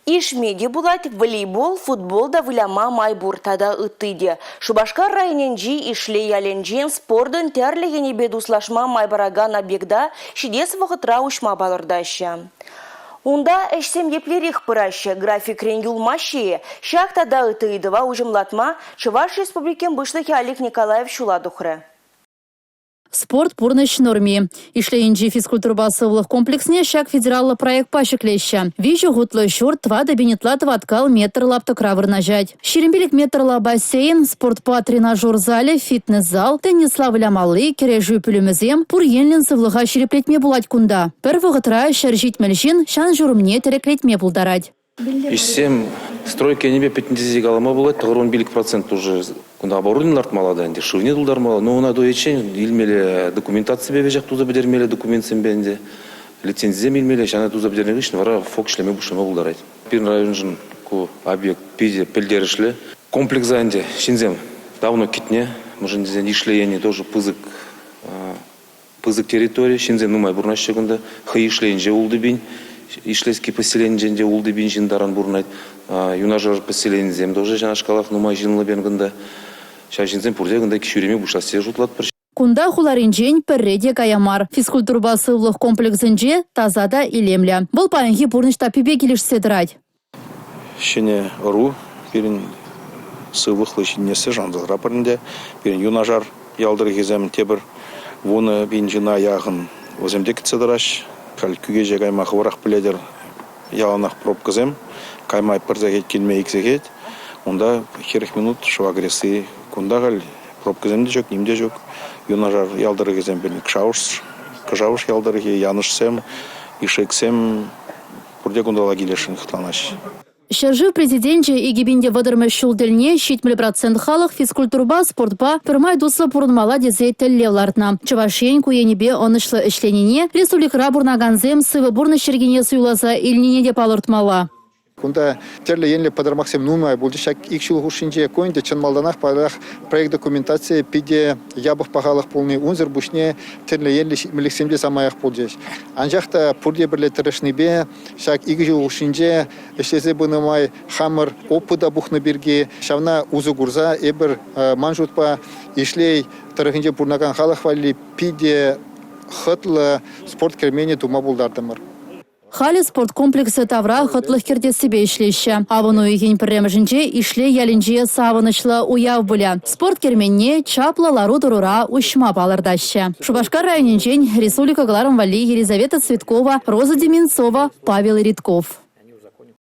Ишме те пулать, волейбол, футбол та выляма май пур тата ытти те. Шупашкар районӗнчи Ишлей ялӗнчен спортӑн тӗрлӗ енӗпе туслашма май паракан объекта ҫитес вӑхӑтра уҫма палӑртаҫҫӗ. Унта ӗҫсем еплерех пыраҫҫӗ, графикрен юлмаҫҫӗ-и? Ҫак тата ытти ыйтӑва уҫӑмлатма Чӑваш Республикин Пуҫлӑхӗ Олег Николаев ҫула тухрӗ. Спорт – пурнӑҫ норми. Ишлейӗнчи физкультурӑпа сывлӑх комплексне ҫак федераллӑ проектпа ҫӗклеҫҫӗ. Виҫӗ хутлӑ ҫурт 4 пин ытла тӑваткал метр лаптӑкра вырнаҫать. 25 метрлӑ бассейн, спортпа тренажер залӗ, фитнес-зал, теннисла вылямалли, кӗрешӳ пӳлӗмӗсем пур енлӗн сывлӑха ҫирӗплетме пулать кунта. Пӗр вӑхӑтра 170 ҫын ҫан-ҫурӑмне тӗреклетме пултарать. Ӗҫсем стройка енӗпе пӗтнӗ тесе калама пулать. 95 процент уже кунта оборудовани лартмалла та ӗнтӗ, шывне тултармалла. Но ӑна туйиччен илмелле документаципе веҫех туса пӗтермелле документсемпе ӗнтӗ, лицензисем илмелле. Ҫавна туса пӗтернӗ хыҫҫӑн вара ФОК ӗҫлеме пуҫлама пултарать. Пирӗн районшӑн ку объект питӗ пӗлтерӗшлӗ. Комплекса ӗнтӗ ҫынсем давно кӗтнӗ, мӗншӗн тесен ишлӗ енӗ тоже пысӑк Пысӑк территори, ҫынсем нумай пурӑнаҫҫӗ кунта. Хӑй Ишлейӗнче 6 пин, Ишлейски поселенинчен те 6 пин ҫын таран пурӑнать. Юнашар поселенисем тоже ҫавнашкалах нумай ҫынлӑ пен кунта. Ҫав ҫынсем пурте кунта ҫӳреме пуҫлас тесе шутлатпӑр. Кунта хуларинчен пӗрре те кая мар. Физкультурӑпа сывлӑх комплексӗнче таса та илемлӗ. Вӑл паянхи пурнӑҫ таппипе килӗшсе тӑрать. Ҫӗнӗ ӑру пирӗн сывлӑхлӑ ҫитӗнессе шанса тӑратпӑр ӗнтӗ. Пирӗн юнашар ял тӑрӑхӗсем тепӗр 10 000 ҫынна яхӑн вӗсем те кӗтсе тӑраҫҫӗ. Халь Кӳкеҫе кайма хӑвӑрах пӗлетӗр, яланах пробкӑсем. Кайма пӗр сехет, килме ик сехет. Унта 40 минут шыва кӗресси. Кунта халь пробкӑсем те ҫук, ним те ҫук. Юнашар ял тӑрӑхӗсем пирӗн Кӑшавӑш, Кӑшавӑш ял тӑрӑхӗ, Янӑшсем, Ишексем, Пурте кунталла килесшӗн хӑтланаҫҫӗ. Ҫӗршыв Президенчӗ 2030-мӗш ҫул тӗлне 70 процент халӑх физкультурӑпа, спортпа пӗрмай туслӑ пурӑнмалла тесе тӗллев лартнӑ. Чӑваш Ен ку енӗпе ӑнӑҫлӑ ӗҫленине, республикӑра пурӑнакансем сывӑ пурнӑҫ йӗркине суйласа илнине те палӑртмалла. Кунта тӗрлӗ енлӗ пӑтӑрмахсем нумай пулчӗҫ ҫак ик ҫул хушшинче. Ку ӗнтӗ чӑн малтанах паллах проект документацийӗ питӗ япӑх пахалӑх пулни. Унсӑр пуҫне тӗрлӗ енлӗ ҫитменлӗхсем те самаях пулчӗҫ. Анчах та пурте пӗрле тӑрӑшнипе ҫак икӗ ҫул хушшинче ӗҫлесе пынӑ май хамӑр опыта пухнӑ пирки ҫавна усӑ курса эпир, ман шутпа, Ишлей тӑрӑхӗнче пурӑнакан халӑх валли питӗ хӑтлӑ спорт керменӗ тума пултартӑмӑр. Халӗ спорт комплексӗ тавра хӑтлӑх кӗртессипе ӗҫлеҫҫӗ. Авӑн уйӑхӗн пӗрремӗшӗнче Ишлей ялӗнче савӑнӑҫлӑ уяв пулӗ. Спорт керменне чаплӑ лару-тӑрура уҫма палӑртаҫҫӗ. Шупашкар районӗнчен республика кӑларӑм валли Елизавета Цветкова, Роза Деменцова, Павел Ритков.